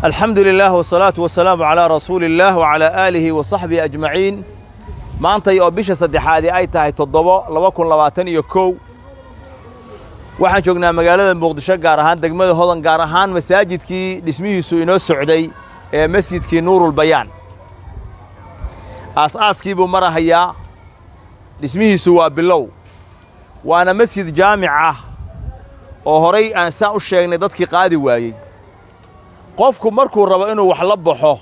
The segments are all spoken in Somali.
Alxamdu lilaah wasalaatu wasalaamu calaa rasuuli illaah wacalaa aalihi wa saxbihi ajmaciin. Maantay oo bisha saddexaadii ay tahay 7, 2021, waxaan joognaa magaalada Muqdisho, gaar ahaan degmada Hodan, gaar ahaan masaajidkii dhismihiisu inoo socday ee masjidkii Nuurulbayaan. Aas-aaskii buu marahayaa, dhismihiisu waa bilow, waana masjid jaamic ah oo horay aan saan u sheegnay dadkii qaadi waayey. Qofku markuu rabo inuu wax la baxo,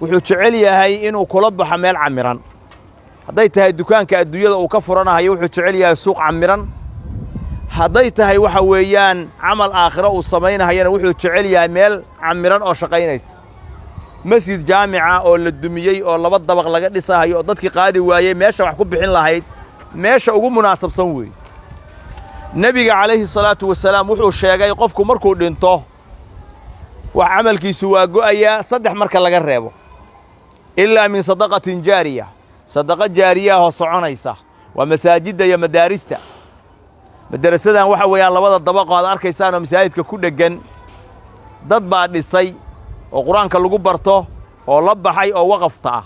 wuxuu jecel yahay inuu kula baxo meel camiran. Hadday tahay dukaanka adduunyada uu ka furanahayo, wuxuu jecel yahay suuq camiran. Hadday tahay waxa weeyaan camal aakhiro uu samaynahayana, wuxuu jecel yahay meel camiran oo shaqaynaysa. Masjid jaamica oo la dumiyey oo laba dabaq laga dhisahayo oo dadkii qaadi waayey meesha wax ku bixin lahayd, meesha ugu munaasabsan weeye. Nebiga calayhi salaatu wasalaam wuxuu sheegay qofku markuu dhinto, wax camalkiisu waa go'ayaa saddex marka laga reebo: ilaa min sadaqatin jaariya, sadaqa jaariyaahoo soconaysa, waa masaajidda iyo madaarista. Madarasadan waxa weeyaan labada dabaqoo aad arkaysaan oo masaajidka ku dheggan, dad baa dhisay oo Qur-aanka lagu barto oo la baxay oo waqafta ah.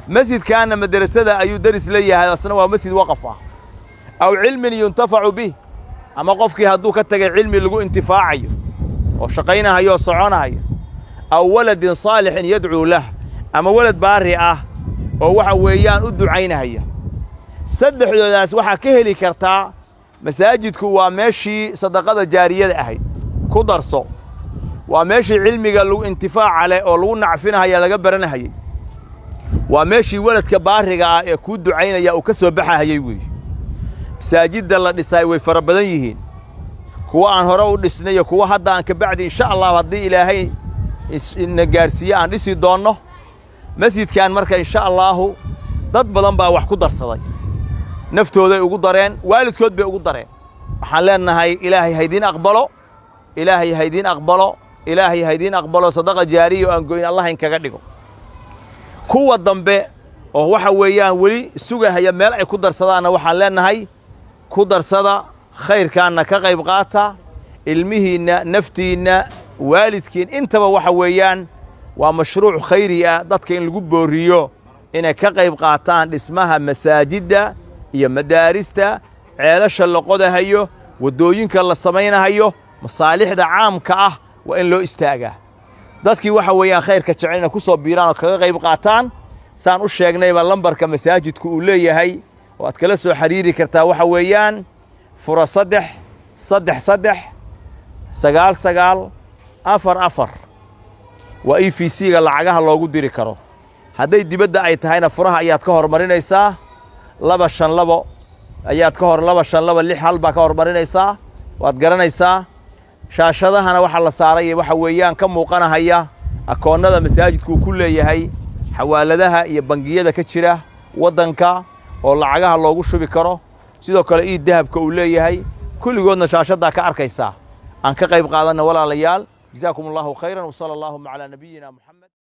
Masjidkaanna madrasada ayuu deris leeyahay, asna waa masjid waqaf ah. Aw cilmin yuntafacu bih, ama qofkii hadduu ka tegay cilmi lagu intifaacayo oo shaqaynahayo oo soconahayo. Aw waladin saalixin yadcuu lah, ama walad baari ah oo waxa weeyaan u ducaynahaya. Saddexdoodaas waxaa ka heli kartaa masaajidku. Waa meeshii sadaqada jaariyada ahayd ku darso, waa meeshii cilmiga lagu intifaaca leh oo lagu nacfinahaya laga baranahayey, waa meeshii waladka baariga ah ee kuu ducaynaya uu ka soo baxahayey weeye. Masaajidda la dhisaay way fara badan yihiin, kuwa aan hore u dhisnay iyo kuwa hadda aan kabacdi, insha Allah, haddii Ilaahay na gaarsiiye, aan dhisi doonno. Masjidkan marka, insha Allaahu, dad badan baa wax ku darsaday, naftooday ugu dareen, waalidkood bay ugu dareen. Waxaan leenahay Ilaahay haydiin aqbalo, Ilaahay haydiin aqbalo, Ilaahay haydiin aqbalo. Sadaqa jaariya oo aan goyn Allah inkaga dhigo. Kuwa dambe oo waxa weeyaan weli sugahaya meel ay ku darsadaanna, waxaan leenahay ku darsada, khayrkaanna ka qayb qaata, ilmihiinna, naftiinna, waalidkiin intaba. Waxa weeyaan waa mashruuc khayri ah dadka in lagu booriyo inay ka qayb qaataan dhismaha masaajidda iyo madaarista, ceelasha la qodahayo, waddooyinka la samaynahayo. Masaalixda caamka ah waa in loo istaagaa. Dadkii waxa weeyaan khayrka jecel inay ku soo biiraan oo kaga qayb qaataan. Saan u sheegnayba, lambarka masaajidku uu leeyahay oo aad kala soo xiriiri kartaa waxa weeyaan fura 3 3 3 9 9 4 4. Waa EVC-ga lacagaha loogu diri karo. Hadday dibadda ay tahayna, furaha ayaad ka hormarinaysaa 2 5 2 ayaad ka hor 2 5 2 6 1 baa ka hormarinaysaa. Waad garanaysaa, shaashadahana waxaa la saaray waxa weeyaan ka muuqanahaya akoonnada masaajidku uu ku leeyahay xawaaladaha iyo bangiyada ka jira waddanka oo lacagaha loogu shubi karo. Sidoo kale eDahabka uu leeyahay, kulligoodna shaashaddaa ka arkaysaa. Aan ka qayb qaadanna, walaalayaal. Jazaakum Allahu khayran, wsala allahuma calaa nabiyina Moxamed.